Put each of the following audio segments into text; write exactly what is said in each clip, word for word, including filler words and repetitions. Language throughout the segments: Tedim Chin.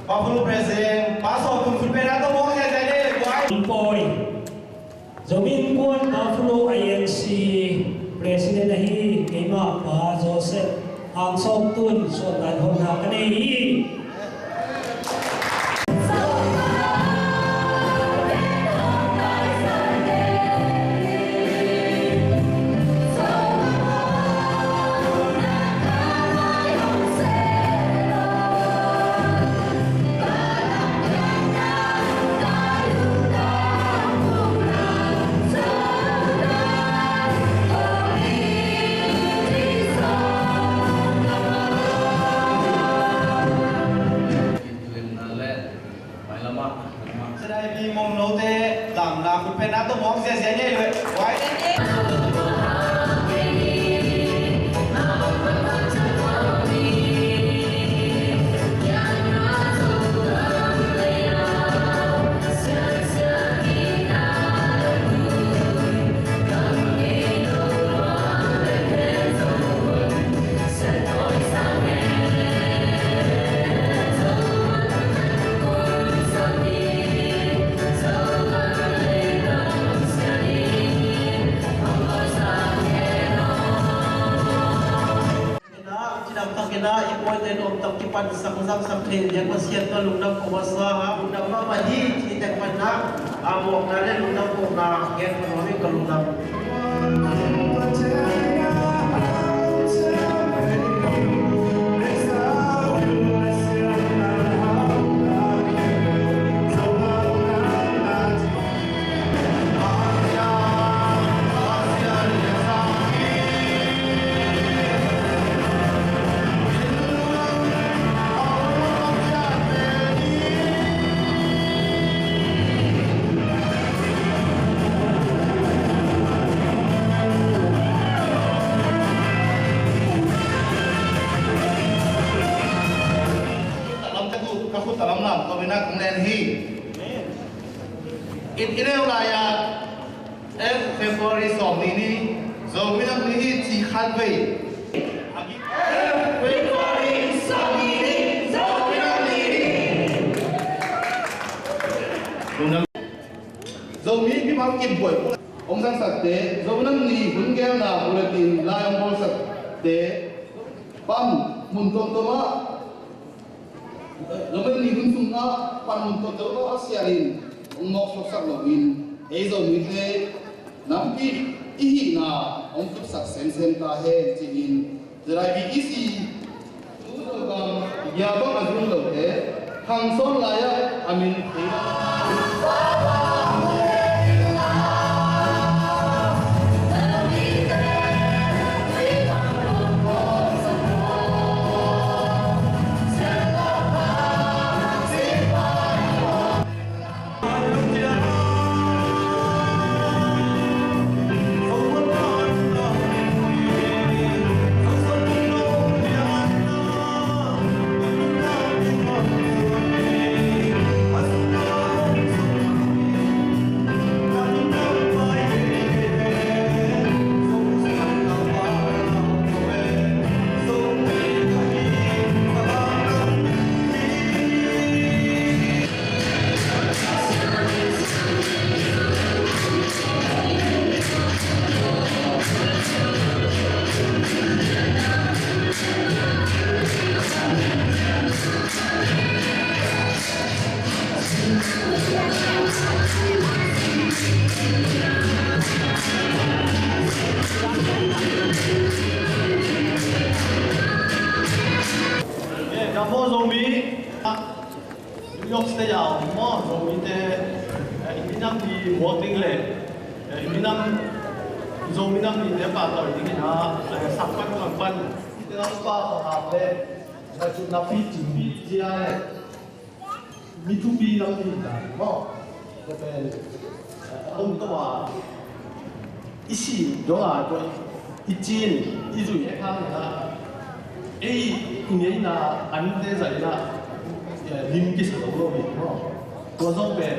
Buffalo President, Pa Sawm Tun khut beng a tawh muak ziahziah ni le guai. Pawi. Zomi Innkuan Buffalo I N C President ahi keimah Pa Joseph Hang Sawm Tun suahtak honna ka nei hi. Sedaipi mawngnote lamna khut beng a tawh muak ziahziah ni le guai. Cidamtakin ah i pawite nuamtak kipansak zaksak thei lian Pasian tawh lungdam ko masa a, lungdam mahmah hi. Cih tek pan ah a muakna le lungdam kohna gen nuam in ka lungdam. Ka khut talam lam tawh in ah kong len hi. I, i neu lai-ah, eh, February sawmnih ni Zomi Nam Ni hi ci khat vei. February sawmnih ni Zomi Nam Ni hi. Zomi mimal kim buai hong zangsakte, Zomi Nam Ni hun gelna bulletin lai hong bawlsakte pan mun tuamtuam ah, Zomi Nam Ni hun sungah pan mun tuamtuam ah a sialin hong mawk suaksak loin, ei Zomite nampi i hihna hong tupsak semsem ta hen ci-in, ZIBEC tu Zogam bia bang a zun lote khang sawn lai-ah a min thei Ka maw Zomi, New York State a om maw Zomite, eh, i minam ni muak ding le, eh, i minam, Zomi Nam Nite pahtawi dingin ah, eh, sak pan, sak pan, i te lam pa, pa, pa, le, eh, napi, cimpi, cia, le, mi thupi lam hi ta maw? Tua pen, eh, a om to a, i sih dong a, tua i cin, i zui e khang na, ei i ngeina ante zaina, eh, lim kisa lo lo hi maw? Tua zong pen,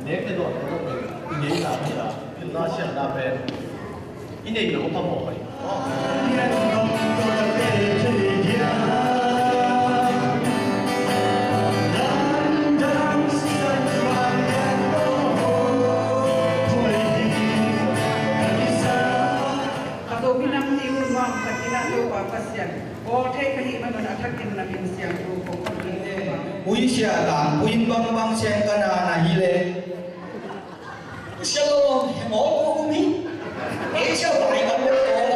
nek te dawh te zong pen, i ngeina hi a, i la siatna pen, i neih loh phamawh hi. Ui sia tang, ui bangbang siang ka na na hi le. Sia lo, he mawl ko kum hi. Ei sia bai ka mawl ko la.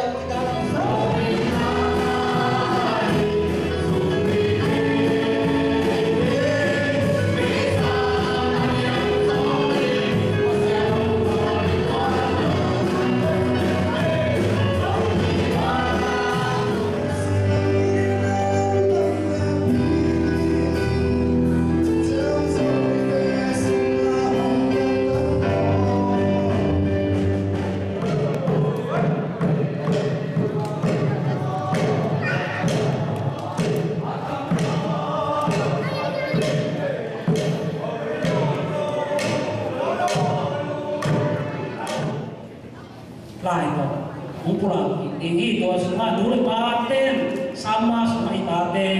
Lai tawh, u pulak i, i, i tua sungah nu le pa ten, sama sungah i tate,